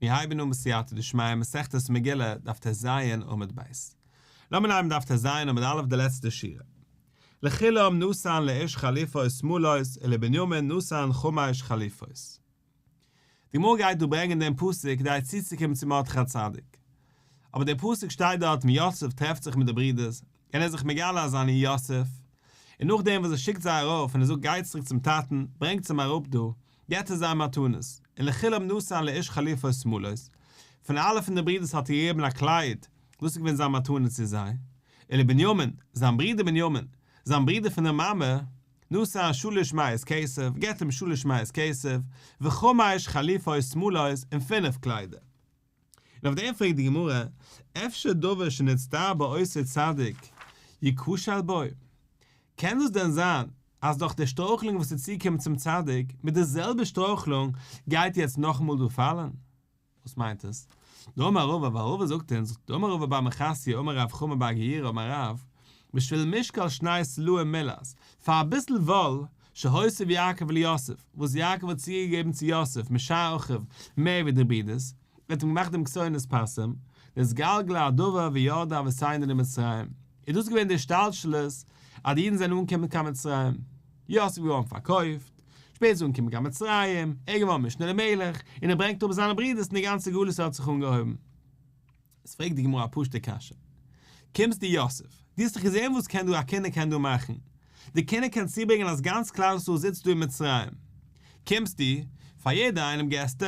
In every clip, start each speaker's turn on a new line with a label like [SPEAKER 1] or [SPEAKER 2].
[SPEAKER 1] מיר הייבן אן בסייעתא דשמיא מסכת מגילה דף טז עמוד ב'. לאמיר הייבן דף טז עמוד א' די לעצטע שורה. לכולם נתן לאיש חליפות שמלות ולבנימין נתן חמש חליפות. די גמרא גייט דא ברענגען דעם פסוק כדי צוצוקומען צו מרדכי הצדיק. אבער דער פסוק שטייט דארט ווען יוסף טרעפט זיך מיט די ברידערס און ער איז זיך מגלה אז אני יוסף, און נאכדעם וואס ער שיקט זיי ארויף און ער זאגט גייטס צוריק צום טאטן, ברענגטס אים אראפ דא, געבט ער זיי מתנות, און לכולם נתן לאיש חליפות שמלות, פון אלע פון די ברידערס האט ער געגעבן א קלייד, דאס איז געווען זיין מתנה צו זיי, ולבנימין, זיין ברודער בנימין, זיין ברודער פון דער מאמע, נתן שלש מאות כסף, געבט אים שלש מאות כסף, וחמש חליפות שמלות, און פינף קליידער. און אויף דעם פרעגט די גמרא, אפשר דבר שנצטער בו אותו צדיק יכשל בו? קען דאס דען זיין אז דורך די שטרויכלונג וואס איז צוגעקומען צום צדיק, מיט די זעלבע שטרויכלונג גייט יעצט נאכאמאל דא פאלן? וואס מיינט עס? דאמר רבא, ווייל רבא זאגט אונז, דאמר רבא בר מחסיא אמר רב חמא בר געירא אמר רב, בשביל משקל שני סלעים מילת, פאר אביסל וואל, שהוסיף יעקב ליוסף, וואס יעקב האט צוגעגעבן צו יוסף משאר אחיו מער ווי די ברידערס, ער האט אים געמאכט דעם כתונת פסים, נתגלגל הדבר וירדו אבותינו למצרים, איז דאס געווען די השתלשלות אז די אידן זענען אנגעקומען קיין מצרים, יוסף איז געווארן פארקויפט, שפעטער איז אנגעקומען קיין מצרים, ער איז געווארן משנה למלך, און ער ברענגט אפ זיינע ברידערס און די גאנצע גלות האט זיך אנגעהויבן. עס פרעגט די גמרא א פשוטע קשיא, קומסט דו יוסף, דו האסט דאך געזען וואס קען דא א קנאה קען דא מאכן, די קנאה קען צוברענגען אז גאנץ כלל ישראל זיצט דא אין מצרים, קומסט דו, פאר יעדער איינעם געסטו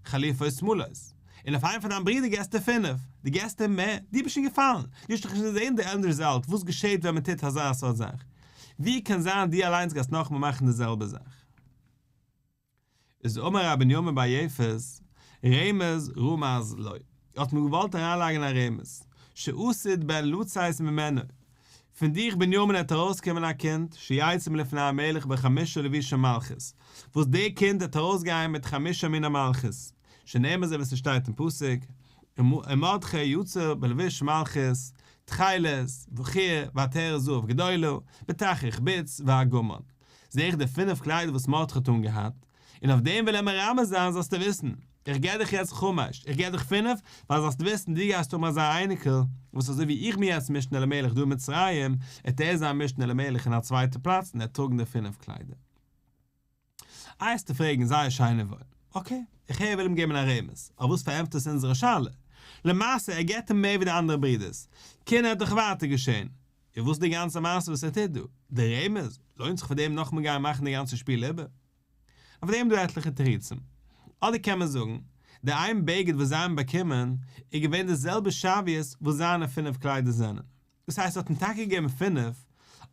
[SPEAKER 1] חליפות שמלות, און אויף איינעם פון דיין ברידער געסטו פינף, דו געסט אים מער, דו ביסט שוין געפאלן, דו האסט דאך שוין געזען די end result וואס געשעט ווען מען טוט אזא סארט זאך, ווי קען זיין דו אליינס גייסט נאכאמאל מאכן די זעלבע זאך? איז אמר ר' בנימין בר יפת, רמז רמז לו, האט מען געוואלט אריינלייגן א רמז, שעתיד בן לצאת ממנו, פון דיך בנימין העט ארויסקומען א קינד, שיצא מלפני המלך בחמשה לבושי מלכות, וואס דער קינד העט ארויסגיין מיט חמשה מיני מלכות, שנאמר אזוי ווי ס'שטייט אין פסוק, ומרדכי יצא בלבוש מלכות, תכלת, וחור, ועטרת זהב גדולה, בתכריך בוץ, וארגמן. זע איך די פינף קליידער וואס מרדכי האט אנגעהאט, און אויף דעם וויל ער מרמז זיין זאלסטו וויסן, איך געב דיך יעצט חמש, איך געב דיך פינף, ווייל זאלסט וויסן דו גייסט האבן אזא אייניקל, וואס אזוי ווי איך בין יעצט משנה למלך דא אין מצרים, עט ער זיין משנה למלך אין א צווייטע פלאץ און ער טראגן די פינף קליידער. איי עסטו פרעגן זייער שיין און וואויל. okay, איך הער ער וויל אים געבן א רמז, אבער וואס פארענטפערט עס אונזערע שאלה? למעשה ער געבט אים מער ווי די אנדערע ברידערס, קנאה האט דאך ווייטער געשען, און וואס איז די גאנצע מעשה וואס ער טוט דא? די רמז? לוינט זיך פאר דעם נאכאמאל גיין מאכן די גאנצע שפיל איבער? אויף דעם דא עטליכע תירוצים. אדער קען מען זאגן, די איין בגד וואס זיי האבן באקומען, איז געווען די זעלבע שוויות וואס זיינע פינף קליידער זענען. דאס הייסט ער האט אים טאקע געגעבן פינף,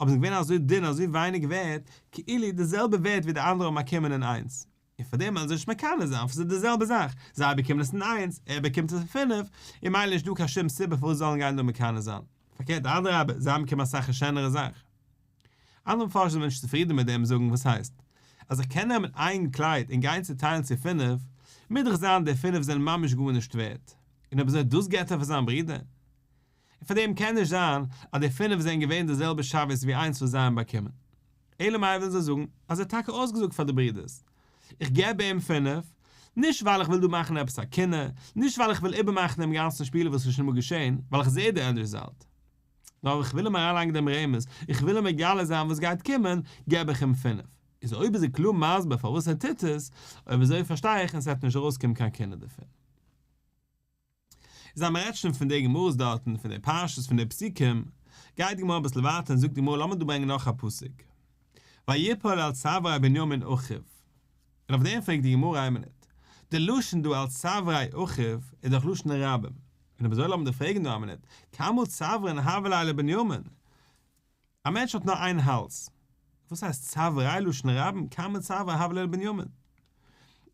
[SPEAKER 1] אבער זיי זענען געווען אזוי דין אזוי ווייניג ווערד, כאילו די זעלבע ווערד ווי די אנדערע האבן באקומען אין איינס. און פאר דעם וועלן זיי נישט מקנא זיין, ס'איז די זעלבע זאך, זיי באקומען עס אין איינס, ער באקומט עס אין פינף, און מילא נישט דא קיין שום סיבה פארוואס זיי זאלן גיין דא מקנא זיין. פארקערט אדרבה, זיי האבן באקומען אסאך א שענערע זאך. אנדערע מפרשים זענען נישט צופרידן מיט דעם זאגן וואס הייסט? אז איך קען נעמען איין קלייד און גיין צוטיילן צו פינף, מוז דאך זיין די פינף זענען ממש גארנישט ווערט, און אויב אזוי דאס געבט ער פאר זיין ברודער? און פאר דעם קען נישט זיין אז די פינף זענען געווען די זעלבע שוויות ווי איינס וואס זיי האבן באקומען. אלא מאי ווילן זיי זאגן אז ער האט טאקע אויסגעזאגט פאר די ברידערס, איך געב אים פינף, נישט ווייל איך וויל דא מאכן עפעס א קנאה, נישט ווייל איך וויל איבערמאכן דעם גאנצן שפיל וואס איז שוין אמאל געשען, ווייל איך זע די end result. נאר איך וויל אים אריינלייגן דעם רמז, איך וויל אים מגלה זיין וואס גייט קומען, געב איך אים פינף. איז אויב איז ער קלאר מסביר פארוואס ער טוט עס, אויב אזוי פארשטיי איך און ס'וועט נישט ארויסקומען קיין קנאה דערפון. איז אז מ'רעדט שוין פון די גמרות דארטן, פון די פרשות, פון די פסוקים, גייט די גמרא אביסל ווייטער און זאגט די גמרא לאמיר דא ברענגען נאך א פסוק, ויפול על צווארי בנימין אחיו, און אויף דעם פרעגט די גמרא איין מינוט, די לשון דא על צווארי אחיו איז דאך לשון רבים, און אויב אזוי לאמיר דיר פרעגן דא א מינוט, כמה צווארין הוה ליה לבנימין? א מענטש האט נאר איין האלז. וואס הייסט צווארי לשון רבים כמה צווארי הוה ליה לבנימין?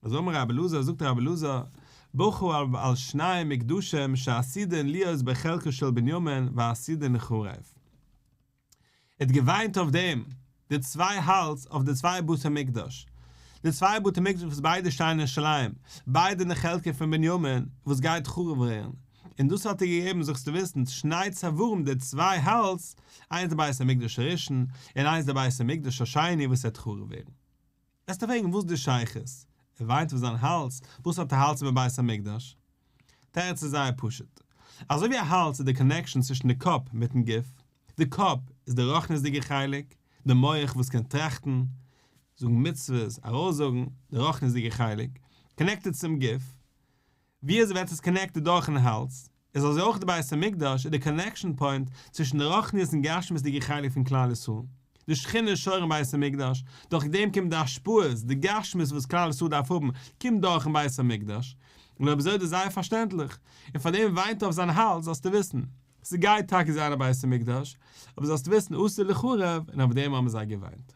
[SPEAKER 1] אז אמר רבי אלעזר זאגט רבי אלעזר בכה על על שני מקדשים שעתידין להיות בחלקו של בנימין ועתידין ליחרב. ער האט געוויינט אויף דעם די צוויי האלז אויף די צוויי בתי מקדש, די צוויי בתי מקדש וואס ביידע שטייען אין ירושלים, ביידע אין די חלקה פון בנימין וואס גייט חרוב ווערן, און דאס האט ער געגעבן זיך צו וויסן, שני צווארים די צוויי האלז, איינס די בית המקדש הראשון, און איינס די בית המקדש השני וואס וועט חרוב ווערן. וועסטו פרעגן וואס די שייכות? ער וויינט אויף זיין האלז, וואס האט א האלז מיט בית המקדש? תירוץ איז זייער פשוט. אזוי ווי א האלז איז די קאנעקשאן צווישן די קאפ מיטן גוף, די קאפ איז די רוחניות'דיגע חלק, די מח וואס קען טראכטן, זאגן מצוות, ארויסזאגן, די רוחניות'דיגע חלק, קאנעקטעד צום גוף, ווי אזוי ווערט עס קאנעקטעד דורכן האלז, איז אזוי אויך די בית המקדש איז די קאנעקשאן פוינט צווישן די רוחניות און גשמיות'דיגע חלק פון כלל ישראל. די שכינה איז שורה אין בית המקדש, דורך דעם קומט די השפעות, די גשמיות וואס כלל ישראל דארף האבן, קומט דורכן בית המקדש. און אויב אזוי איז דאס זייער פארשטענדליך, און פאר דעם וויינט ער אויף זיין האלז, זאלסטו וויסן, ס'גייט טאקע זיין א בית המקדש, אבער זאלסטו וויסן עתיד ליחרב, און אויף דעם האבן זיי געוויינט.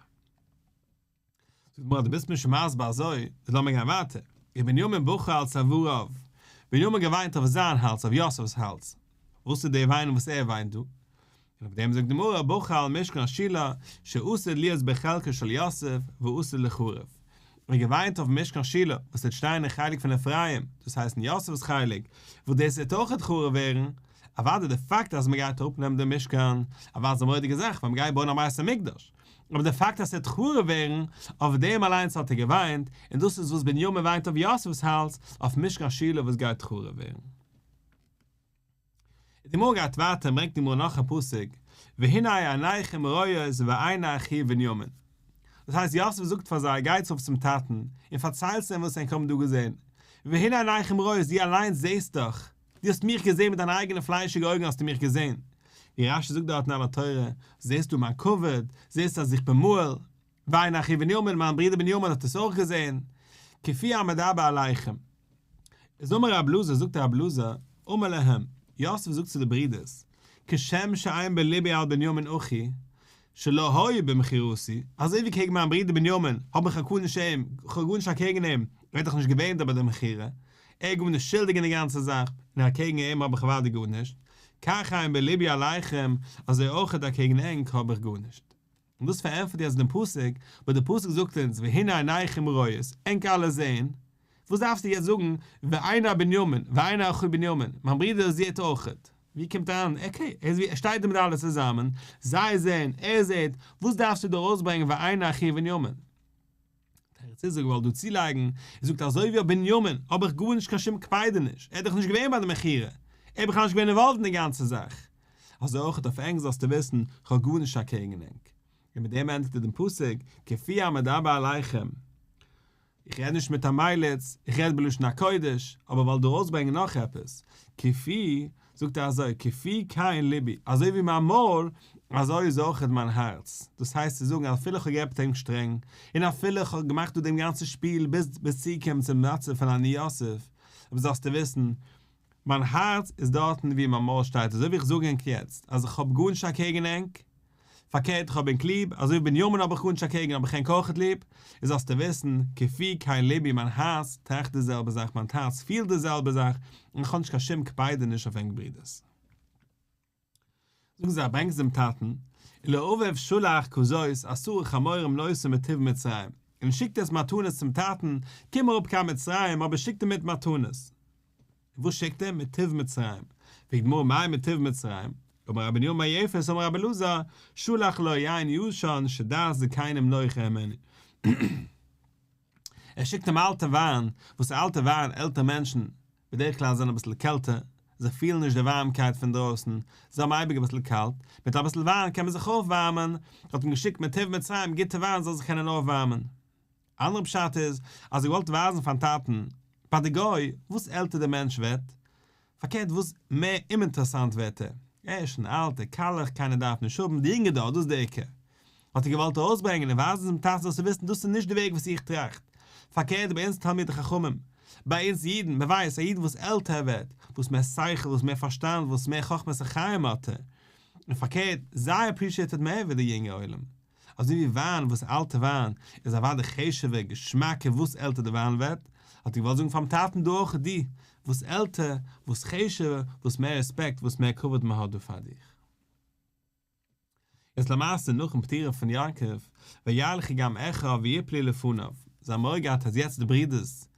[SPEAKER 1] זאגט די גמרא דו ביסט מיר שוין מסביר אזוי, איז לאמיר גיין ווייטער, ובנימין בכה על צואריו, בנימין געוויינט אויף זיין האלז, אויף יוסף'ס האלז, וואס איז די וויינען וואס ער וויינט דא? און אויף דעם זאגט די גמרא בכה על משכן שילה שעתיד להיות בחלקו של יוסף ועתיד ליחרב, ער האט געוויינט אויפן משכן שילה וואס וועט שטיין אין חלק פון אפרים, דאס הייסט אין יוסף'ס חלק, וואס דאס וועט אויכעט חרוב ווערן, אוודאי די פאקט אז מען גייט אראפנעמען דעם משכן, אוודאי איז א מורא'דיגע זאך ווייל מען גייט בויען א בית המקדש, אבער די פאקט אז ס'וועט חרוב ווערן, אויף דעם אליינס האט ער געוויינט, און דאס איז וואס בנימין וויינט אויף יוסף'ס האלז, אויף משכן שילה וואס גייט חרוב ווערן. די גמרא גייט ווייטער און ברענגט די גמרא נאך א פסוק, והנה עיניכם רואות ועיני אחי בנימין. דאס הייסט יוסף זאגט פאר זיי גייטס ארויף צום טאטן און פארציילטס אים וואס ענק האבן דא געזען, והנה עיניכם רואות דו אליינס זעסט דאך, דו האסט מיך געזען מיט דיינע אייגענע פליישיגע אויגן האסטו מיך געזען, ווי רשי זאגט דארטן על התורה, זעסט דא מיין כבוד, זעסט אז איך בין מהול, ועיני אחי בנימין, מיין ברודער בנימין האט עס אויך געזען, כפי המדבר אליכם. איז אמר רב אלעזר, זאגט רב אלעזר, אמר להם, יוסף זאגט צו די ברידערס, כשם שאין בלבי על בנימין אחי, שלא היה במכירתי, אזוי ווי קעגן מיין ברודער בנימין האב איך גארנישט אים, איך האב גארנישט אקעגן אים, ער איז דאך נישט געווען דא ביי די מכירה, ער איז גארנישט שולדיג אין די גאנצע זאך, און אקעגן אים האב איך אוודאי גארנישט, כך אין בלבי עליכם, אזוי אויכעט אקעגן ענק האב איך גארנישט. און דאס פארענטפערט יעצט דעם פסוק, וואס דער פסוק זאגט אונז והנה עיניכם רואות, ענק אלע זעען, וואס דארפסטו יעצט זאגן ועיני בנימין, ועיני אחי בנימין, מיין ברודער זעהט אויכעט, ווי קומט אריין, אקעי, ער איז ווי, ער שטייט דא מיט אלע צוזאמען, זיי זעען, ער זעהט, וואס דארפסטו דא ארויסברענגען ועיני אחי בנימין? תירוץ איז, ער געוואלט דא צולייגן, ער זאגט אזוי ווי אויף בנימין האב איך גארנישט קיין שום קפידה נישט, ער איז דאך נישט געווען ביי די מכירה, ער איז בכלל נישט געווען אינוואלווד אין די גאנצע זאך, אזוי אויך אויף ענק זאלסטו וויסן, כ'האב גארנישט אקעגן ענק. און מיט דעם ענדיגט ער דעם פסוק, כפי המדבר אליכם. איך רעד נישט מיט א מליץ, איך רעד בלשון הקודש, אבער ווייל דא ארויסברענגען נאך עפעס, כפי, זאגט ער אזוי, כפי כן לבי, אזוי ווי מיין מויל, אזוי איז אויכעט מיין הארץ. דאס הייסט צו זאגן אפילו איך האב גערעדט מיט ענק שטרענג, און אפילו איך האב געמאכט דא דעם גאנצן שפיל ביז ביז צוקומען צום מצב פון אני יוסף, אבער זאלסטו וויסן, מיין הארץ איז דארטן ווי מיין מויל שטייט, אזוי ווי איך זאג ענק יעצט אז איך האב גארנישט אקעגן ענק, פארקערט איך האב ענק ליב, אזוי ווי בנימין האב איך גארנישט אקעגן האב איך ענק אויכעט ליב, איז זאלסטו וויסן, כפי כן לבי מיין הארץ טראכט די זעלבע זאך, מיין הארץ פילט די זעלבע זאך, און איך האב נישט קיין שום קפידה נישט אויף ענק ברידערס. זאגן זיי ברענגטס דעם טאטן, ולאביו שלח כזאת עשרה חמורים נושאים מטוב מצרים, און שיקט עס מתנות צום טאטן, קום אראפ קיין מצרים, אבער שיקט אים מיט מתנות. און וואס שיקט ער? מטוב מצרים. פרעגט די גמרא מאי מטוב מצרים? אמר רבי בנימין בר יפת אמר רבי אלעזר, שלח לו יין ישן שדעת זקנים נוחה הימנו. ער שיקט אים אלטע וויין, וואס איז אלטע וויין? עלטערע מענטשן בדרך כלל זענען אביסל קעלטער, זיי פילן נישט די ווארעמקייט פון דרויסן, זיי האבן אייביג אביסל קאלט, מיט אביסל וויין קען מען זיך אויפווארמען, האט אים געשיקט מטוב מצרים גוטע וויין זאל זיך קענען אויפווארמען. אנדערע פשט איז אז ער געוואלט ווייזן פארן טאטן, ביי די גוי, וואס עלטער דער מענטש ווערט, פארקערט וואס מער אומאינטערעסאנט ווערט ער, ער איז שוין אלט, ער קאלעכט, קיינער דארף נישט האבן, די יונגע דור, דאס איז דער עיקר. האט ער געוואלט ארויסברענגען און ווייזן צום טאטן זאלסטו וויסן דאס איז נישט די וועג וואס איך טראכט, פארקערט ביי אונז תלמידי חכמים, ביי אונז אידן, מען ווייסט, א איד וואס עלטער ער ווערט, וואס מער שכל, וואס מער פארשטאנד, וואס מער חכמת החיים האט ער, און פארקערט, זיי אפרישיעטעד מער ווי די יונגע עולם. אזוי ווי וויין וואס אלטע וויין איז אוודאי חשוב'ער, געשמאקער וואס עלטער די וויין ווערט, האט ער געוואלט זאגן פאר'ן טאטן דא אויך דו, וואס עלטער, וואס חשוב'ער, וואס מער רעספעקט, וואס מער כבוד מען האט דא פאר דיך. איז למעשה נאכן פטירה פון יעקב, וילכו גם אחיו ויפלו לפניו, זיי האבן מורא געהאט אז יעצט די ברידערס,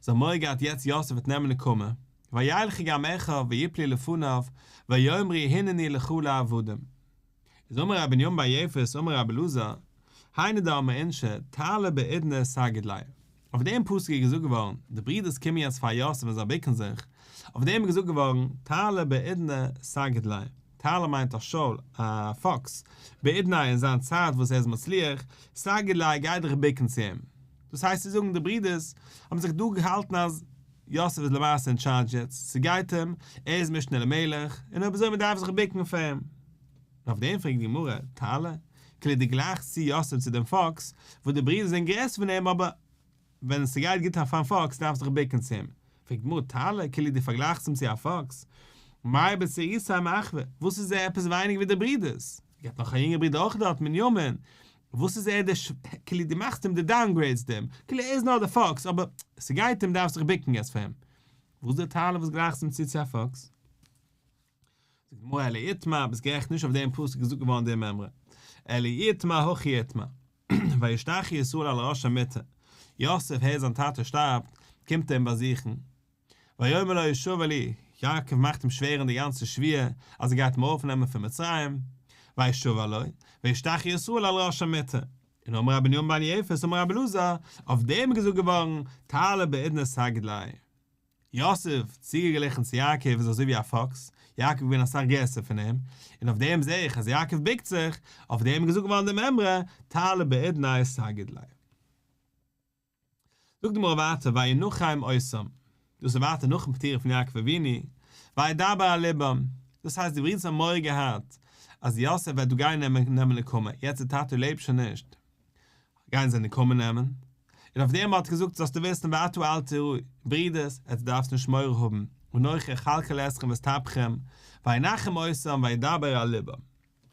[SPEAKER 1] זיי האבן מורא געהאט יעצט יוסף וועט נעמען נקמה, וילכו גם אחיו ויפלו לפניו, ויאמרו הננו לך לעבדים. איז אמר רבי בנימין בר יפת אמר רבי אלעזר, היינו דאמרי אינשי, תעלא בעידנא סגיד ליה. אויף דעם פסוק איז געזאגט געווארן, די ברידערס קומען יעצט פאר יוסף און זיי בוקן זיך, אויף דעם איז געזאגט געווארן, טלא בעידניה סגיד ליה, טלא מיינט א שואל, א פאקס, בעידניה אין זיין צייט וואס ער איז מצליח, סגיד ליה גיי דיך בוקן צו אים. דאס הייסט צו זאגן די ברידערס האבן זיך דא געהאלטן אז יוסף איז למעשה אין טשארדזש יעצט, ס'גייט אים, ער איז משנה למלך, און אויב אזוי מ'דארף זיך בוקן פאר אים. און אויף דעם פרעגט די גמרא, טלא, כאילו דו גלייכסט צו יוסף צו דעם פאקס, וואס די ברידער זענען גרעסער פון אים אבער ווען ס'גייט גוט פארן פאקס דארף זיך בוקן צו אים. פרעגט די גמרא, טלא, כאילו דו פארגלייכסט אים צו א פאקס, מאי בצעירותיה מאחוה, וואס איז ער עפעס ווייניגער ווי די ברידערס? ער האט נאך א יונגער ברודער אויך דארט בנימין, וואס איז ער די ש. כאילו דו מאכסט אים דו דאונגרעידסט אים, כאילו ער איז נאר די פאקס אבער ס'גייט אים דארפסט זיך בוקן יעצט פאר אים. וואס איז די טלא וואס גלייכסט אים צו צו א פאקס? זאגט די גמרא אלא איתמר, ביסט גערעכט נישט אויף דעם פסוק איז געזאגט געווארן די מימרא, אלא איתמר הכי איתמר, וישתחו ישראל על ראש המיטה, יוסף הערט זיין טאטע שטארבט, קומט ער אים באזוכן, ויאמר לו השבע לי, יעקב מאכט אים שווערן די גאנצע שבועה אז ער גייט אים אויפנעמען פון מצרים, וישבע לו, וישתחו ישראל על ראש המיטה, און אמר רבי בנימין בר יפת אמר רבי אלעזר, אויף דעם איז געזאגט געווארן, טלא בעידניה סגיד ליה. יוסף, צוגעגליכן צו יעקב איז אזוי ווי א פאקס, יעקב איז געווען אסאך גרעסער פון אים, און אויף דעם זע איך אז יעקב בוקט זיך, אויף דעם איז געזאגט געווארן די מימרא, טלא בעידניה סגיד ליה. זאגט די גמרא ווייטער וינחם אותם, דאס איז ווייטער נאכן פטירה פון יעקב אבינו, וידבר על לבם, דאס הייסט די ברידערס האבן מורא געהאט אז יוסף וועט דא גיין נעמען נקמה, יעצט די טאטע לעבט שוין נישט, גייען זיי נקמה נעמען, און אויף דעם האט ער געזאגט זאלסטו וויסן ועתה אל תיראו, ברידערס, עטס דארפטס נישט מורא האבן, אנכי אכלכל אתכם ואת טפכם, וינחם אותם וידבר על לבם. און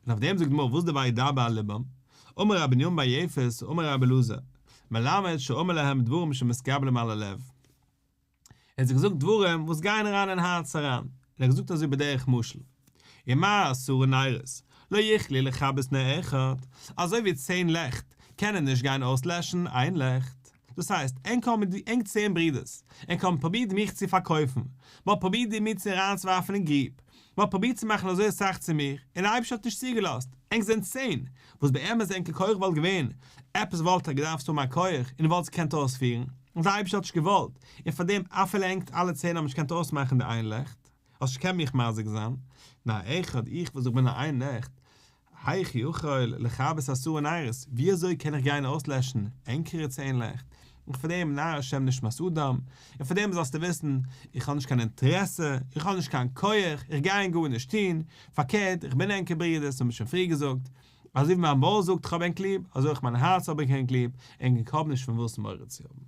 [SPEAKER 1] אויף דעם זאגט די גמרא וואס איז די וידבר על לבם? אמר רבי בנימין בר יפת אמר רבי אלעזר, מלמד שאמר להם דברים שמתקבלים על הלב. ער האט זיי געזאגט דברים וואס גייען אריין אין הארץ אריין, און ער האט געזאגט אזוי בדרך משל, ומה עשרה נרות לא יכלו לכבות נר אחד, אזוי ווי צען לעכט קענען נישט גיין אויסלעשן איין לעכט, דאס הייסט, ענק האבן די ענק צען ברידערס, ענק האבן פרובירט מיך צו פארקויפן, מען האט פרובירט די מיר צו אריינצוווארפן אין גריב, מען האט פרובירט צו מאכן אזוי אסאך צו מיר, און דער אייבערשטער האט נישט צוגעלאזט, ענק זענען צען, וואס באמת ענקער כח וואלט געווען, עפעס וואלט ער געדארפט האבן א כח, און וואלט עס געקענט אויספירן, און דער אייבערשטער האט נישט געוואלט, און פאר דעם אפילו ענק אלע צען האבן נישט געקענט אויסמאכן די איין לעכט, האסט נישט געקענט מיך מזיק זיין, נר אחד איך וואס איך בין א איין לעכט, היאך יכול לכבות עשרה נרות, ווי אזוי קען איך גיין אויסלעשן ענקערע צען לעכט, און פאר דעם נער השם נשמת אדם, און פאר דעם זאלסטו וויסן, איך האב נישט קיין אינטערעסע, איך האב נישט קיין כח, איך גיי ענק גארנישט טון, פארקערט, איך בין ענקער ברודער, דאס האב איך שוין פריער געזאגט, אזוי ווי מיין מויל זאגט איך האב ענק ליב, אזוי אויך מיין הארץ האב איך ענק ליב, און איך האב נישט פון וואס מורא צו האבן.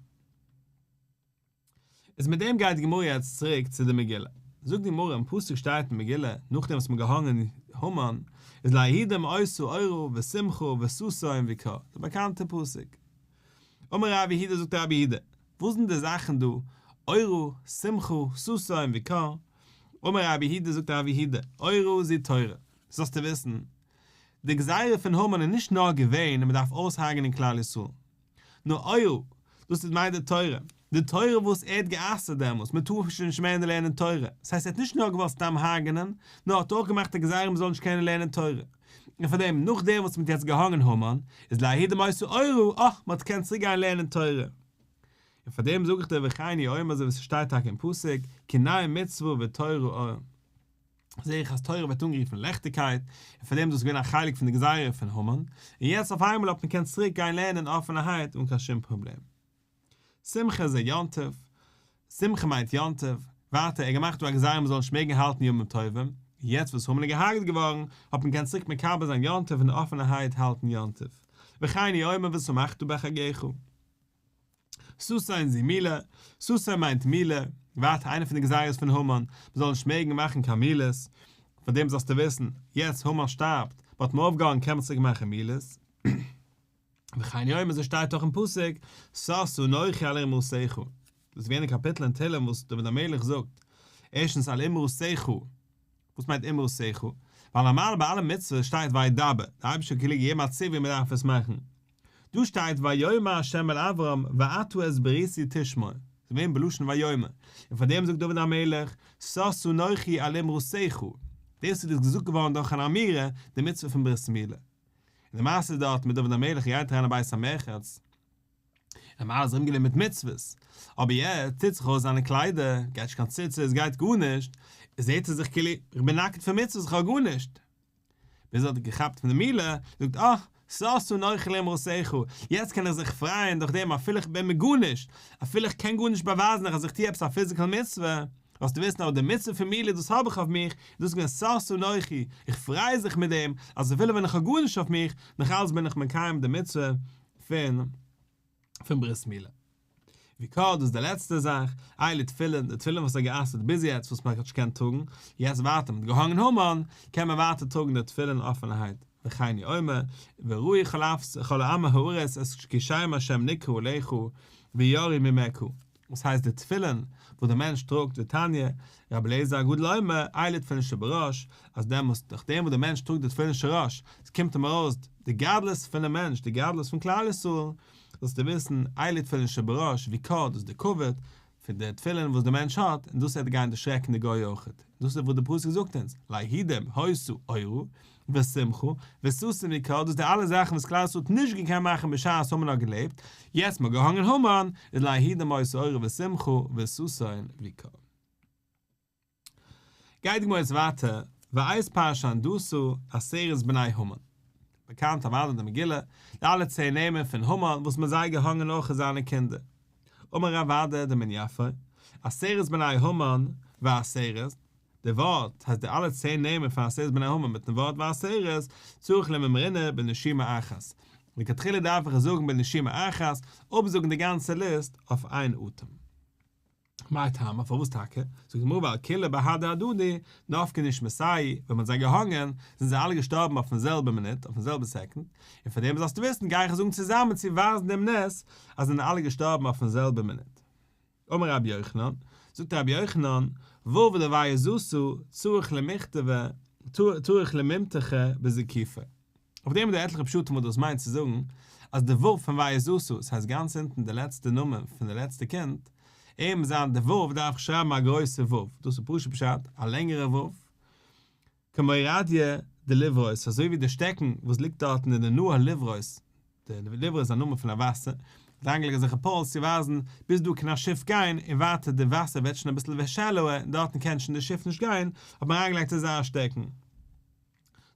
[SPEAKER 1] איז מיט דעם גייט די גמרא יעצט צוריק צו די מגילה. זאגט די גמרא אין פסוק שטייט אין מגילה, נאכדעם וואס מ'האט געהאנגען המן, איז ליהודים היתה אורה ושמחה וששון ויקר, די באקאנטע פסוק. אמר רב יהודה זאגט רב יהודה, וואס זענען די זאכן דא, אורה, שמחה, ששון ויקר? אמר רב יהודה זאגט רב יהודה, אורה זו תורה, זאלסטו וויסן, די גזירה פון המן איז נישט נאר געווען אז מ'דארף אויסהרג'ענען כלל ישראל, נאר אורה, דאס איז מיינט די תורה, די תורה וואס ער האט גע'אסר'ט דעמאלס, מען טאר שוין נישט מער לערנען תורה, דאס הייסט ער האט נישט נאר געוואלט סתם הרג'נען, נאר ער האט אויך געמאכט א גזירה מען זאל נישט קענען לערנען תורה, און פאר דעם נאכדעם וואס מען האט יעצט געהאנגען המן, איז ליהודים היתה אורה, אה, מען האט געקענט צוריק גיין לערנען תורה. און פאר דעם זאג איך דיר וכן הוא אומר אזוי ווי ס'שטייט טאקע אין פסוק, כי נר מצוה ותורה אור. זעה איך אז תורה ווערט אנגערופן לעכטיגקייט, און פאר דעם איז דאס געווען א חלק פון די גזירה פון המן, און יעצט אויף איינמאל האט מען געקענט צוריק גיין לערנען אפענערהייט אן קיין שום פראבלעם. שמחה זה יום טוב, שמחה מיינט יום טוב, ווייטער ער האט געמאכט דא א גזירה מען זאל נישט מעגן האלטן ימים טובים, און יעצט וואס המן איז געהארגעט געווארן, האט מען געקענט צוריק מקבל זיין יום טוב און אפענערהייט האלטן יום טוב. וכן הוא אומר ושמחת בחגך. ששון זו מילה, ששון מיינט מילה, ווייטער איינע פון די גזירות פון המן, מען זאל נישט מעגן מאכן קיין מילות, פאר דעם זאלסטו וויסן, יעצט המן שטארבט, מען האט אים אויפגעהאנגען קען מען צוריק מאכן מילות. וכן הוא אומר אזוי שטייט דאך אין פסוק, שש אנכי על אמרתך, דאס איז געווען די קאפיטל אין תהלים וואס דוד המלך זאגט, ערשטנס על אמרתך, וואס מיינט אמרתך? ווייל נארמאל ביי אלע מצוות שטייט וידבר, דער אייבערשטער האט כאילו געגעבן א ציווי מען דארף עס מאכן. דא שטייט ויאמר ה' אל אברם ואתה את בריתי תשמור, ס'איז געווען בלשון ויאמר, און פאר דעם זאגט דוד המלך, שש אנכי על אמרתך, דאס איז געזאגט געווארן דורך אן אמירה, די מצוה פון ברית מילה. און די מעשה איז דארט מיט דוד המלך גייט אריין אין בית המרחץ, נארמאל איז ער ארומגענומען מיט מצוות, אבער יעצט טוט זיך אויס זיינע קליידער, גייט נישט קיין ציצית, גייט גארנישט, זעט ער זיך כאילו איך בין נאקעט פון מצוות, איך האב גארנישט. ביז ער האט געכאפט פון די מילה, זאגט אה, ששה אנכי לאמרתך, יעצט קען איך זיך פרייען דורך דעם אפילו איך בין מיט גארנישט, אפילו איך קען גארנישט באווייזן אז איך טו עפעס א physical מצוה, זאלסטו וויסן אבער די מצוה פון מילה דאס האב איך אויף מיך, און דאס איז געווען ששה אנכי, איך פריי זיך מיט דעם, אז אפילו ווען איך האב גארנישט אויף מיך, נאך אלץ בין איך מקיים די מצוה פון פון ברית מילה. ויקר דאס איז די לעצטע זאך, אלו תפילין, די תפילין וואס האט גע'אסר'ט ביז יעצט וואס מען האט נישט געקענט טראגן, יעצט ווייטער מ'האט געהאנגען המן, קען מען ווייטער טראגן די תפילין אפענערהייט, וכן הוא אומר, וראו כל עמי הארץ את כי שם השם נקרא עליך ויראו ממך, וואס הייסט די תפילין וואס דער מענטש טראגט ותניא, רבי אליעזר הגדול אומר, אלו תפילין שבראש, אז דעמאלס נאכדעם וואס דער מענטש טראגט די תפילין של ראש, עס קומט אים ארויס די גדלות פונעם מענטש, די גדלות פון כלל ישראל, זאלסטו וויסן, אלו תפילין שבראש, ויקר, דאס איז די כבוד פון די תפילין וואס דער מענטש האט, און דאס וועט גיין דערשרעקן די גוי אויכעט. דאס איז וואס די פסוק זאגט אונז, ליהודים היתה אורה, ושמחה, וששון ויקר, דאס איז די אלע זאכן וואס כלל ישראל האט נישט געקענט מאכן בשעת המן האט געלעבט, יעצט מ'האט געהאנגען המן, איז ליהודים היתה אורה ושמחה, וששון ויקר. גייט די גמרא יעצט ווייטער, ואת פרשנדתא עשרת בני המן. באקאנט אוודאי די מגילה, די אלע צען נעמען פון המן וואס מ'האט זיי געהאנגען אויך זיינע קינדער. אמר רב אדא דמן יפו, עשרת בני המן ועשרת, די ווארט הייסט די אלע צען נעמען פון עשרת בני המן מיטן ווארט ועשרת, צריך למימרינהו בנשימה אחת. לכתחילה דארף איך עס זאגן בנשימה אחת, אפזאגן די גאנצע ליסט אויף איין אטעם. מאי טעמא, פארוואס טאקע? זאגט די גמרא ווייל כולהו בהדי הדדי נפקי נשמתייהו, ווען מ'האט זיי געהאנגען, זענען זיי אלע געשטארבן אויפן זעלבע מינוט, אויפן זעלבע סעקונד, און פאר דעם זאלסטו וויסן גיי איך עס זאגן צוזאמען צו ווייזן דעם נס אז זענען אלע געשטארבן אויפן זעלבע מינוט. אמר רבי יוחנן, זאגט רבי יוחנן, ו' דויזתא צריך למכתבא צריך למימתחא בזקיפא. אויף דעם איז דא עטליכע פשטים וואס דאס מיינט צו זאגן אז די ו' פון ויזתא, ס'הייסט גאנץ אונטן די לעצטע נאמען פון די לעצטע קינד, אים זיין די ו' דארף איך שרייבן א גרויסע ו', דאס איז פשוט פשט, א לענגערע ו', כמורדיא דליברוס, אזוי ווי די שטעקן וואס ליגט דארטן אין די נהר ליברוס, די ליברוס איז א נאמען פון א וואסער, האט אריינגעלייגט אזעלכע poles צו ווייזן ביז דא קען א שיף גיין און ווייטער די וואסער ווערט שוין אביסל shallower און דארטן קען שוין די שיף נישט גיין, האט מען אריינגעלייגט אזא שטעקן.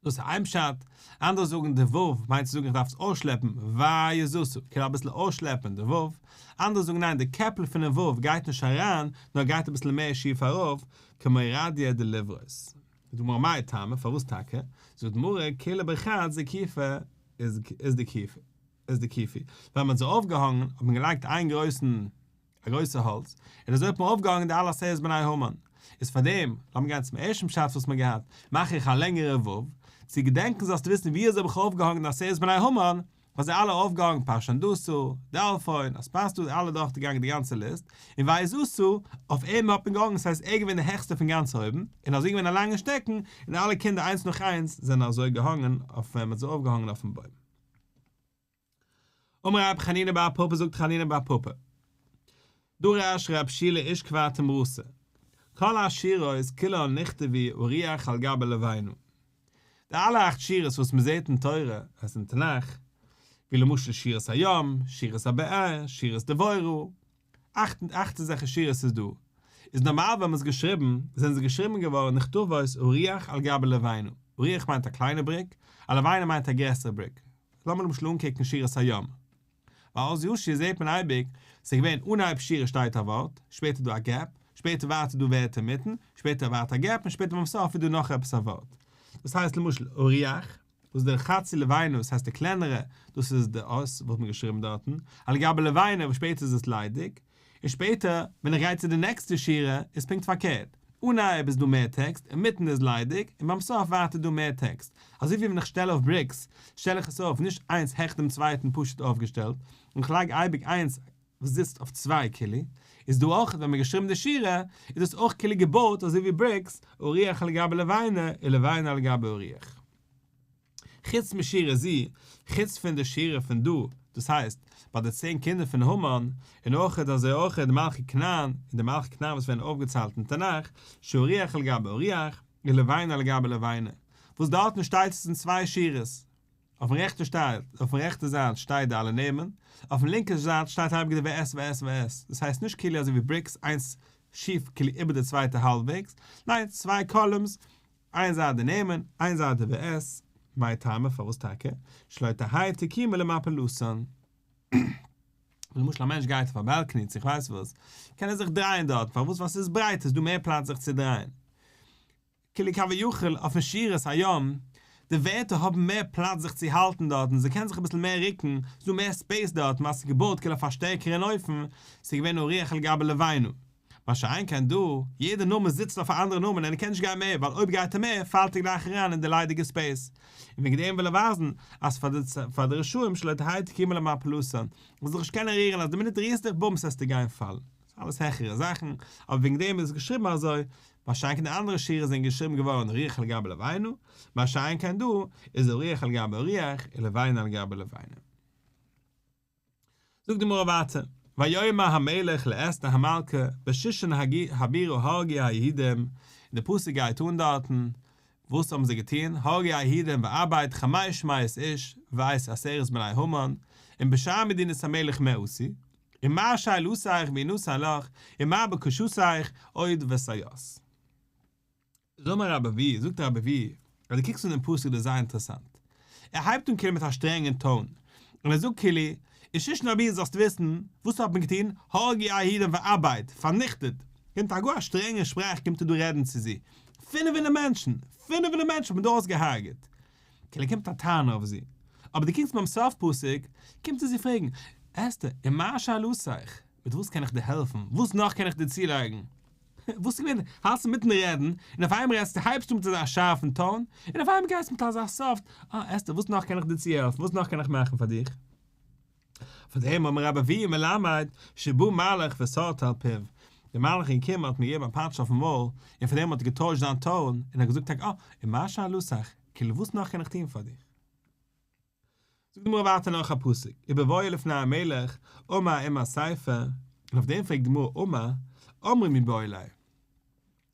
[SPEAKER 1] דאס איז איין פשט, אנדערע זאגן די ו' מיינט צו זאגן איך דארף עס אויסשלעפן, ויזתא, כאילו אביסל אויסשלעפן די ו', אנדערע זאגן ניין די קעפל פונעם ו' גייט נישט אריין נאר גייט אביסל מער שיף ארויף, כמורדיא דליברוס. זאגט די גמרא מאי טעמא פארוואס טאקע? זאגט די גמרא כולהו בחד זקיפא איז די כיפה איז די כיפי, ווען מען האט זיי אויפגעהאנגען האט מען געלייגט איין גרויסן א גרויסע האלץ, און אזוי האט מען אויפגעהאנגען די אלע עשרת בני המן. איז פאר דעם, לאמיר גיין צום ערשטן פשט וואס מ'האט געהאט, מאך איך א לענגערע ו', צו געדענקען זאלסטו וויסן ווי אזוי האב איך אויפגעהאנגען די עשרת בני המן, כ'האב זיי אלע אויפגעהאנגען פרשנדתא, דלפון, אספסתא, אלע דורכגעגאנגען די גאנצע ליסט, און ויזתא, אויף אים האט מען געהאנגען, ס'הייסט ער איז געווען די העכסטע פון גאנץ אויבן, און אזוי געווען א לאנגע שטעקן, און אלע קינדער איינס נאך איינס זענען אזוי געהאנגען אויף ווען מ'האט זיי אויפגעהאנגען אויפן בוים. אמר רב חנינא בר פפא זאגט חנינא בר פפא, דרש רב שילא איש כפר תמרתא, כל השירות כולן נכתבו אריח על גבי לבנה. די אלע אכט שירות וואס מען זעט אין תורה, עס אין תנך, ווי למשל שירת הים, שירת הבאר, שירת דבורה, אכט אכט אזעלכע שירות איז דא, איז נארמאל ווען מען האט עס געשריבן, זענען זיי געשריבן געווארן נכתבות אריח על גבי לבנה, אריח מיינט א קליינע brick, א לבנה מיינט א גרעסערע brick. לאמיר למשל אנקוקן שירת הים. ביי אז ישיר זעט מען אייביג, ס'איז געווען אנהייב שירה שטייט א ווארט, שפעטער דא א gap, שפעטער ווייטער דא ווערטער אינמיטן, שפעטער ווייטער א gap און שפעטער ביים סוף איז דא נאך עפעס א ווארט. דאס הייסט למשל אריח, וואס דער חצי לבנה, דאס הייסט די קלענערע, דאס איז די אות וואס האט מען געשריבן דארטן, על גבי לבנה וואס שפעטער איז עס ליידיג, און שפעטער ווען איך גיי צו די נעקסטע שורה איז פונקט פארקערט, אנהייב איז דא מער טעקסט, אינמיטן איז ליידיג, און ביים סוף ווייטער דא מער טעקסט, אזוי ווי ווען איך שטעל אויף bricks, שטעל איך עס אויף נישט איינס העכער דעם צווייטן פשוט אויפגעשטעלט, און איך לייג אייביג איינס וואס זיצט אויף צוויי כאילו, איז דא אויך ווען מען געשריבן די שורה, איז דאס אויך כאילו געבויט אזוי ווי bricks, אריח על גבי לבנה, ולבנה על גבי אריח. חוץ משירה זו, חוץ פון די שירה פון דא, דאס הייסט, ביי די צען קינדער פון המן, און אויך אזוי אויך די מלכי כנען, און די מלכי כנען וואס ווערן אויפגעציילט אין תנך, שאריח על גבי אריח, ולבנה על גבי לבנה, וואס דארטן שטייט עס אין צוויי שורות. אויפן רעכטע שטייט, אויפן רעכטע זייט שטייט די אלע נעמען, אויפן לינקע זייט שטייט אייביג די ואת ואת ואת, דאס הייסט נישט כאילו אזוי ווי bricks איינס שיף כאילו איבער די צווייטע האלבוועגס, ניין צוויי columns, איין זייט די נעמען, איין זייט די ואת, מאי טעמא פארוואס טאקע, שלא תהא תקומה למפלתן. למשל א מענטש גייט אויף א balcony צו איך ווייס וואס, קען ער זיך דרייען דארט, פארוואס ווייל ס'איז ברייט איז דא מער פלאץ זיך צו דרייען. כאילו כביכול אויפן שורות הים, די ווערטער האבן מער פלאץ זיך צו האלטן דארטן, זיי קענען זיך אביסל מער רוקן, ס'איז דא מער space דארטן ווייל ס'איז געבויט כאילו אויף א שטערקערן אופן, ס'איז געווען אריח על גבי לבינה. מה שאין כן דא, יעדע נאמען זיצט אויף א אנדערע נאמען און ער קען נישט גיין מער ווייל אויב גייט ער מער פאלט ער גלייך אריין אין די ליידיגע space. און וועגן דעם וויל ער ווייזן אז פאר די פאר די רשעים שלא תהא תקומה למפלתן, זאל זיך נישט קענען רירן אז די מינוט רירסט דיך בומס וועסטו גיין פאלן. ס'איז אלעס העכערע זאכן, אבער וועגן דעם איז עס געשריבן אזוי, מה שאין כן די אנדערע שורות זענען געשריבן געווארן אריח על גבי לבינה, מה שאין כן דא איז אריח על גבי אריח ולבינה על גבי לבינה. זאגט די גמרא ווייטער, ויאמר המלך לאסתר המלכה בשושן הבירה הרגו היהודים, און די פסוק גייט אן דארטן, וואס האבן זיי געטון, הרגו היהודים ואבד חמש מאות איש ואת עשרת בני המן, און בשאר מדינות המלך מה עשו, ומה שאלתך וינתן לך, ומה בקשתך עוד ותעש. זאג מיר רבי אבהו, זאגט רבי אבהו, אז דו קוקסט אן דעם פסוק דאס איז זייער אינטערעסאנט. ער הייבט אן כאילו מיט א שטרענגען tone, און ער זאגט כאילו, אין שושן הבירה זאלסטו וויסן, וואס האט מען געטון, הרגו היהודים ואבד, פארניכטעט. קומט א גאר א שטרענגע שפראך קומט ער דא רעדן צו זי. 500 מענטשן, 500 מענטשן האט מען דא אויסגעהארגעט. כאילו קומט א טענה אויף זי. אבער דו קוקסט ביים סוף פסוק, קומט ער זי פרעגן, אסתר, ומה שאלתך, מיט וואס קען איך דיר העלפן, וואס נאך קען איך דיר צולייגן? וואס איז געווען? האלטסט אינמיטן רעדן, און אויף איינמאל רעדסטו, הייבסטו אן מיט אזא שארפן tone, און אויף איינמאל גייסטו מיט אזא soft, אה, אסתר, וואס נאך קען איך דיר צוהעלפן, וואס נאך קען איך מאכן פאר דיך? פון דעם אמר רבי אבהו מלמד שבא מלאך וסרטו על פיו, דער מלאך איז געקומען האט מיר געגעבן א פאטש אויפן מויל, און פון דעם האט ער געטוישט זיין tone, און האט געזאגט טאקע, אה, ומה שאלתך, כאילו וואס נאך קען איך טון פאר דיך? זאגט די גמרא ווייטער נאך א פסוק, ובבואה לפני המלך, אמר עם הספר, און אויף דעם פרעגט די גמרא אמר, אמרה מיבעי ליה.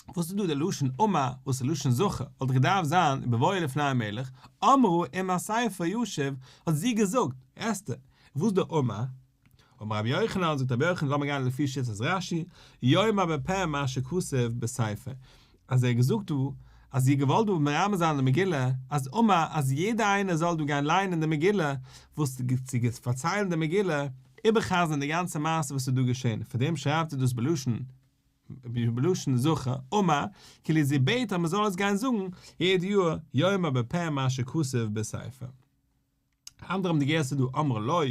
[SPEAKER 1] וואס איז דא די לשון אמר, וואס איז לשון זכר, וואלט דאך געדארפט זיין ובבואה לפני המלך, אמרה עם הספר ישיב, האט זי געזאגט, אסתר, וואס איז די אמר? אמר רבי יוחנן, זאגט רבי יוחנן, לאמיר גיין לפי שיטת רש"י, יאמר בפה מה שכתוב בספר, אז ער האט געזאגט דא, אז זי האט געוואלט דא מרמז זיין די מגילה, אז אמר אז יעדער איינער זאל דא גיין ליינען די מגילה, וואס צו פארציילן די מגילה, איבערחזר'ן די גאנצע מעשה וואס איז דא געשען, פאר דעם שרייבט ער דאס בלשון בלשון זכר, אמר, כאילו זי בעט אז מען זאל עס גיין זאגן יעדע יאר, יאמר בפה מה שכתוב בספר. אנדערע האבן די גירסא דא אמרה לו,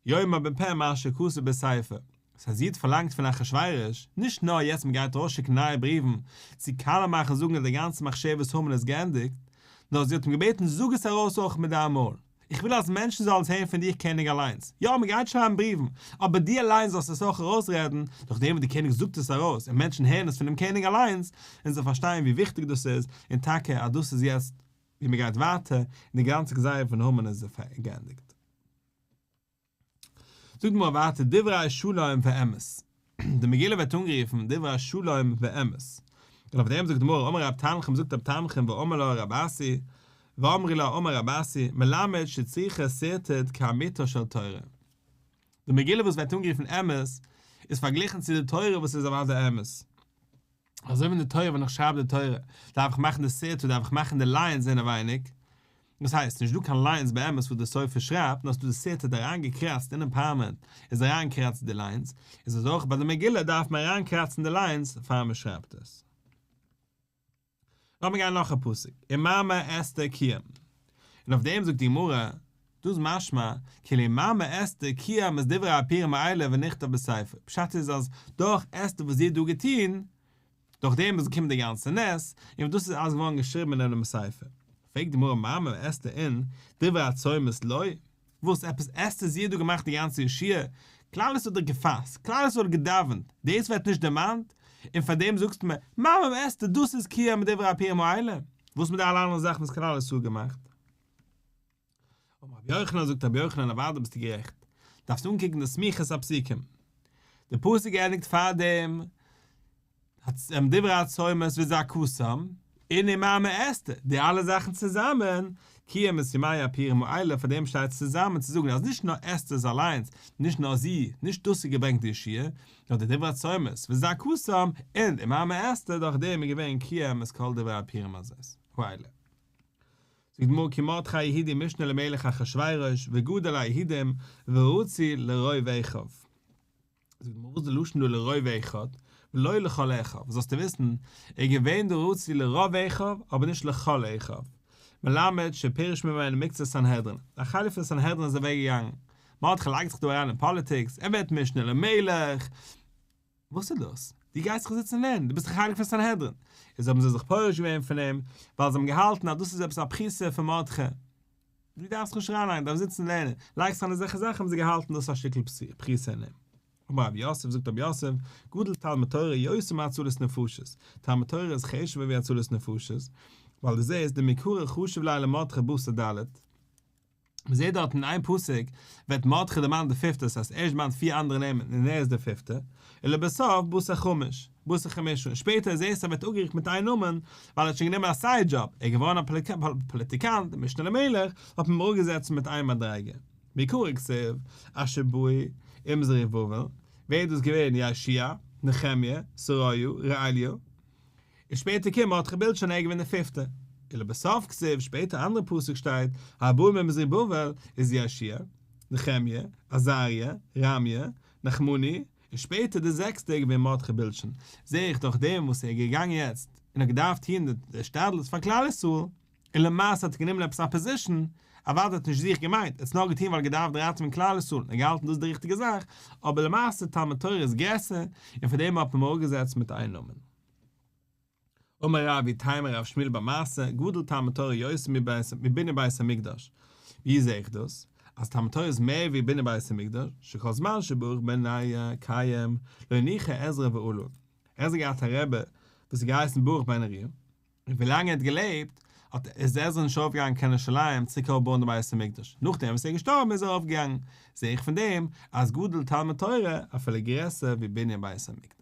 [SPEAKER 1] יאמר בפה מה שכתוב בספר. ס'הייסט זי האט פארלאנגט פון אחשורוש, נישט נאר יעצט מען גייט ארויסשיקן נייע בריוון צו קאלע מאכן זאגן אז די גאנצע מחשבת המן איז געענדיגט, נאר זי האט אים געבעטן זאג עס ארויס אויך מיט דיין מויל. איך וויל אז מענטשן זאלן עס הערן פון דיך קעניג אליינס. יא, מען גייט שרייבן בריוון, אבער דו אליינס זאלסט עס אויך ארויסרעדן, נאכדעם וואס דער קעניג זאגט עס ארויס און מענטשן הערן עס פונעם קעניג אליינס, און זיי פארשטייען ווי וויכטיג דאס איז, און טאקע אז דאס איז יעצט ווי מען גייט ווייטער, און די גאנצע גזירה פון המן איז געענדיגט. זאגט די גמרא ווייטער דברי שלום ואמת, די מגילה ווערט אנגערופן דברי שלום ואמת, און אויף דעם זאגט די גמרא אמר רב תנחום זאגט רב תנחום ואמר לה רב אסי ואמרי לה אמר רב אסי מלמד שצריכה שרטוט כאמיתה של תורה, די מגילה וואס ווערט אנגערופן אמת איז פארגליכן צו די תורה וואס איז אוודאי אמת. אזוי ווי אין די תורה ווען איך שרייב די תורה דארף איך מאכן די שרטוט דארף איך מאכן די lines אינעווייניג, דאס הייסט נישט דא קיין lines באמת וואס די סופר שרייבט נאר ס'איז דא די שרטוט אריינגעקראצט אינעם פארמעט איז אריינגעקראצט די lines, איז אזוי אויך ביי די מגילה דארף מען אריינקראצן די lines פאר מען שרייבט עס. לאמיר גיין נאך א פסוק, ומאמר אסתר קיים, און אויף דעם זאגט די גמרא, דא איז משמע, כאילו מאמר אסתר קיים את דברי הפורים האלה ונכתב בספר, פשט איז אז דורך אסתר וואס זי האט דא געטון, דורך דעם איז געקומען די גאנצע נס, און דאס איז אלעס געווארן געשריבן אינעם ספר. פרעגט די גמרא מאמר אסתר אין דברי הצומות לא? וואס עפעס אסתר זי האט דא געמאכט די גאנצע ישועה, כלל ישראל האט דאך געפאסט, כלל ישראל האט געדאווענט, דאס ווערט נישט דערמאנט, און פאר דעם זאגסטו מיר, מאמר אסתר דאס איז קיים דברי הפורים האלה, וואס מיט די אלע אנדערע זאכן וואס כלל ישראל האט געמאכט? אמר רבי יוחנן זאגט רבי יוחנן אוודאי ביסטו גערעכט, דארפסט אנקוקן די סמיכות הפסוקים, די פסוק ענדיגט פאר דעם דברי הצומות וזעקתם, און ומאמר אסתר, די אלע זאכן צוזאמען, קיים את ימי הפורים האלה, פאר דעם שטייט עס צוזאמען צו זאגן אז נישט נאר אסתר איז אליינס, נישט נאר זי, נישט דאס האט געברענגט די ישועה, נאר די דברי הצומות וזעקתם און די מאמע אסתר דורך דעם איז געווען קיים את כל דברי הפורים הזאת האלה. זאגט די גמרא כי מרדכי היהודי משנה למלך אחשורוש וגדול היהודים ורצוי לרוב אחיו. זאגט די גמרא וואס איז די לשון דא לרוב אחיו ולא לכל אחיו, זאלסטו וויסן, ער איז געווען דא רצוי לרוב אחיו אבער נישט לכל אחיו, מלמד שפירש ממנו מקצת סנהדרין, א חלק פון סנהדרין איז אוועק געגאנגען, מרדכי לייגט זיך דא אריין אין פאליטיקס, ער ווערט משנה למלך, וואס איז דאס? דו גייסט זיך זיצן לערנען, דו ביסט א חלק פון סנהדרין, איז האבן זיי זיך פורש געווען פון אים, ווייל זיי האבן געהאלטן אז דאס איז עפעס א פחיתא פון מרדכי. דו דארפסט זיך נישט אריינלייגן, דארפסט זיצן לערנען, לייגסט אריין אזעלכע זאכן האבן זיי געהאלטן דאס איז א שטיקל פחיתא אין אים. אמר רב יוסף, זאגט רב יוסף, גדול תלמוד תורה יותר מהצלת נפשות, תלמוד תורה איז חשוב'ער ווי הצלת נפשות, ווייל דו זעסט דמעיקרא חשיב ליה למרדכי בתר ד', מען זעט דארט אין איין פסוק ווערט מרדכי דערמאנט די פיפטע, ס'הייסט ערשט דערמאנט פיר אנדערע נעמען און ער איז דער פיפטער, ולבסוף בתר חמש, בתר חמשה, און שפעטער זעסטו ער ווערט אפגערופן מיט איין נאמען, ווייל ער האט שוין גענומען א side job, ער איז געווארן א פאליטיקאנט, דער משנה למלך, האט מען אים אראפגעזעצט מיט איין מדריגה. מעיקרא כתיב, אשר באו עם זרובבל, ווער איז דאס געווען, יהושע, נחמיה, שריה, רעליה, און שפעטער קומט מרדכי בלשן ער איז געווען דער פיפטער. ולבסוף כתיב, שפעטער אנדערע פסוק שטייט, הבאים עם זרובבל איז יהושע, נחמיה, עזריה, רמיה, נחמני, און שפעטער דער זעקסטער איז געווען מרדכי בלשן, זעה איך דורך דעם וואס ער איז געגאנגען יעצט און האט געדארפט טוען די השתדלות פאר כלל ישראל, און למעשה האט ער גענומען עפעס א position, אוודאי האט נישט זיך געמיינט, ער האט עס נאר געטון ווייל ער האט געדארפט ראטעווען כלל ישראל און געהאלטן דאס איז די ריכטיגע זאך, אבער למעשה תלמוד תורה איז גרעסער, און פאר דעם האט מען אים אראפגעזעצט מיט איין נאמען. אמר רב ואיתימא רב שמואל בר מתא, גדול תלמוד תורה יותר מבנין בית המקדש. ווי זעה איך דאס? אז תלמוד תורה איז מער ווי בנין בית המקדש, שכל זמן שברוך בן נריה קיים, לא הניחו עזרא ועלה. עזרא האט געהאט א רבי וואס האט געהייסן ברוך בן נריה, און ווי לאנג ער האט געלעבט האט איז עזרא נישט ארויפגעגאנגען קיין ירושלים צוריק אויפבויען די בית המקדש, נאכדעם וואס ער איז געשטארבן איז ער ארויפגעגאנגען, זעה איך פון דעם אז גדול תלמוד תורה אפילו גרעסער ווי בנין בית המקדש.